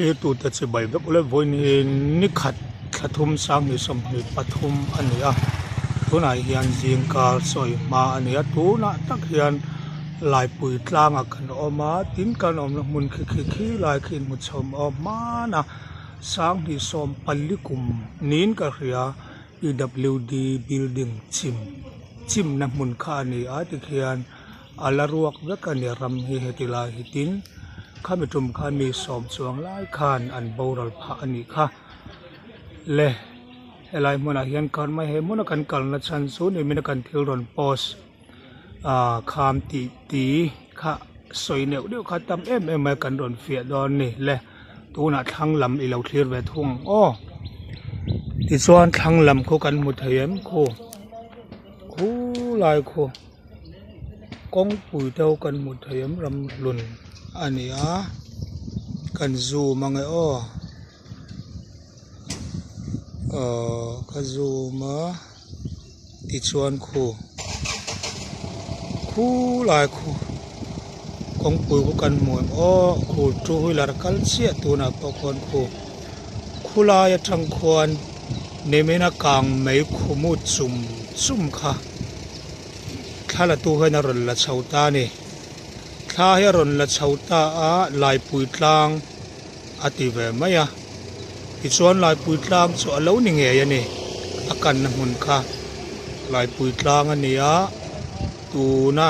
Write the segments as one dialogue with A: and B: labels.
A: Thlir tute chibai vek ule vawiin hi ni khat thla thum sanghnih 23 a ni a tunah hian zingkar sawi hma a ni a tunah tak hian laipui tlangah kan awm a tin kan awmna hmun khi khi khi lai khi inhmu chho awm hman a 2014 kum niin ka hria P W D building chim chimna hmun kha a ni a tikhian a la ruak vek a ni ram hi heti lai hi tin khami tum khan mi sawm chuang lai khan an boral phah a nih kha le helai hmunah hian kar mai he hmuna kan kalna chhan chu nimin a kan thil rawn post ah kham tih ti kha sawi neuh neuh kha tam em em mai kan rawn fiah dawn a ni le tunah thlang lam i lo thlir ve thung ang aw tichuan thlang lam khu kan hmu thei em khu khulai khu. Kawngpui te ho kan hmu thei em ram hlun a ni a kan zoom ang e aw ahh ka zoom a tichuan khu khulai khu kawngpui khu kan hmu em aw khu two wheeler kal chiah tunah pawh khuan khu khulai atang khuan nimin a kang mai khu mu chum chum kha. Thla la tu hian a rawn la chho ta a ni. Thla hi a rawn la chho ta a, Laipui tlang a ti ve mai a. Tichuan Laipui tlang chu a lo ni ngei a ni. A kanna hmun kha Laipui tlang a ni a, tuna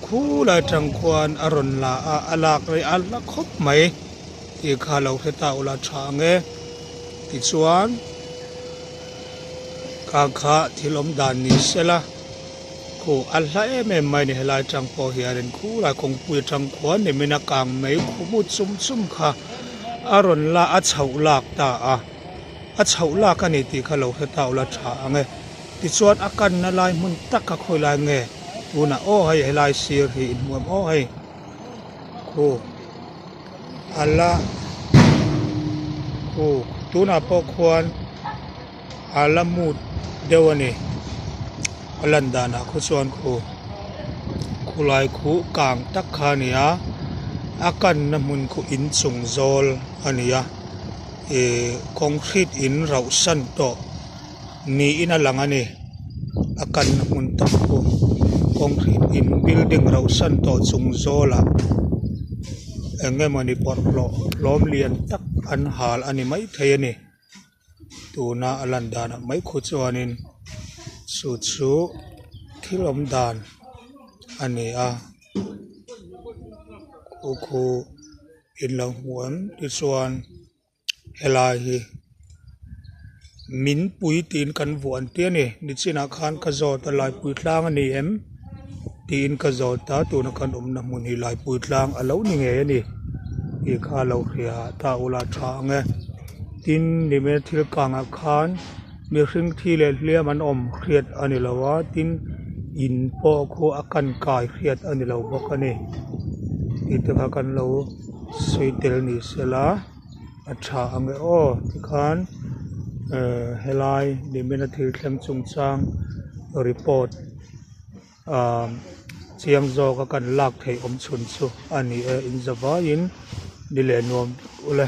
A: khulai atang khuan a rawn la a, a lak rei a la khawp mai tih kha lo hre ta ula tha ang e. Tichuan. Kha kha thil awm dan ni sela khu a hla em em mai a ni helai atang pawh hianin khulai kawngpui atang khuan nimin a kang mai khu mu chum chum kha a rawn la a chhoh lak ta a a chhoh lak a ni tih kha lo hre ta ula tha ang e tichuan a kanna lai hmun tak kha khawi lai nge tunah aw hei helai sir hi inhmu em aw hei khu a la khu tunah pawh khuan a la mut deuh a ni a lan danah khu chuan khu khulai khu kang tak kha a ni a a kanna hmun khu inchung zawl a ni a ihh concrete in rauh san tawh niin a lang a ni a kanna hmun tak khu concrete in building rauh san tawh chung zawlah eng emawni bawlhhlawh hlawm lian tak an hal a ni maithei a ni tuna a lan danah mai khu chuanin chu chu thil awm dan a ni a khu khu in lo hmu em tichuan. Helai hi min pui tiin kan vuah an tia ni nichinah khan ka zawt a laipui tlang a ni em tiin ka zawt a tuna kan awmna hmun hi laipui tlang a lo ni ngei a ni tih kha a lo hria ta ula tha ang e tin nimin a thil kangah khan mihring thi leh hliam an awm hriat a ni lo a tin in pawh khu a kan kai hriat a ni lo bawk a ni tih te kha kan lo sawi tel ni sela. A tha ang e aw tikhan ehh helai nimin a thil thleng chungchang report ahh chiang zawk a kan lak theih awm chhun chu a ni e in zavaiin ni leh nuam vek ule.